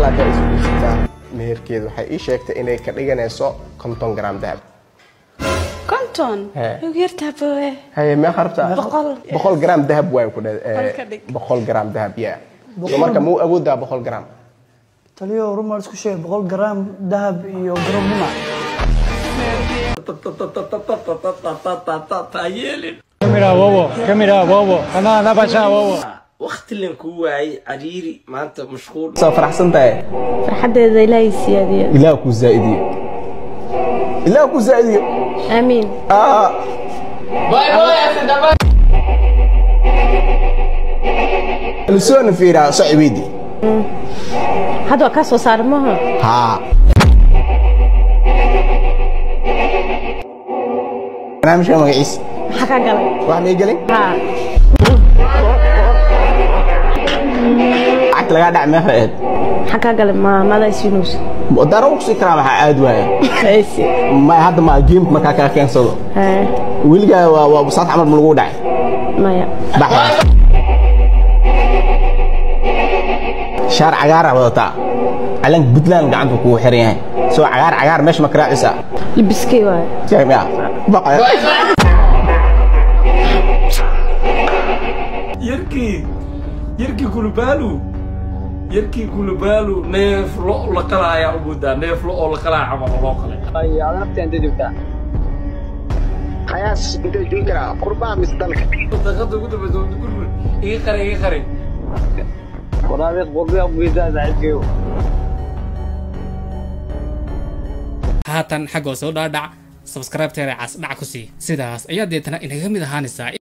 Haddaa isguursataan, meherkeedu waxay ii sheegtay inay ka dhiganayso 50 gram dahab. 50? Hee. Ugu yartaa boowe. Haye, meeqa rabtaa? 100. 100 gram dahab waay ku dheh. Boqol ka dhig. 100 gram dahab, yeah. So marka muu awoodaa 100 gram? Taliyo, rumaa isku sheeg, 100 gram dahab iyo garob nima. Mira, bobo, ¿qué mira, bobo? Anda, anda para allá, bobo. Waqti len kuu waayay, cariiri maanta, mashquul. Soo faraxsan tahay? Farxaddeeda Ilaahay siyaadiyo. Ilaah kuu zaa'idiyo, ilaah kuu zaa'idiyo. Aamiin. Ah. Kalsooni fiiraa soo ciweydi. Hadda waa kaa soo saaray maaha? Haa, barnaamijka magaciisa? Maxaa kaa galay? Wax may gelin. Haa. Lacagta lagaa dhac meeqa ahayd? Maxaa kaa galay? Ma madaa isiinuus? Daro kusii karaa, waxaa aad waaya. Haysi. Ma hadda ma geemka markaa kaa keensado. Hee. Weligaa waa busaad camal ma lagu dhacay? Maya. Bax shaar cagaara wadataa, calanka Puntland gacanta kugu xiran yahay, soo cagaar cagaar meesha ma karaacisa? Libiskay waaye. Jaamica baqaya. Yarkii kulubaalu, yarkii kulubaalu, neef lo la qalaayaa u moodaa, neef lo oo la qalaya camal oo loo qalay. Qayaas intee joogi karaa, qurbaa mise dalka? Daqiiqada ugu dambeysa wuu gurgur iga qari, iga qari. Haatan xaggoo soo dhaadhac, subscribe-teeda cas dhac ku sii, sidaas ayaa deetana inaga mid ahaanaysaa.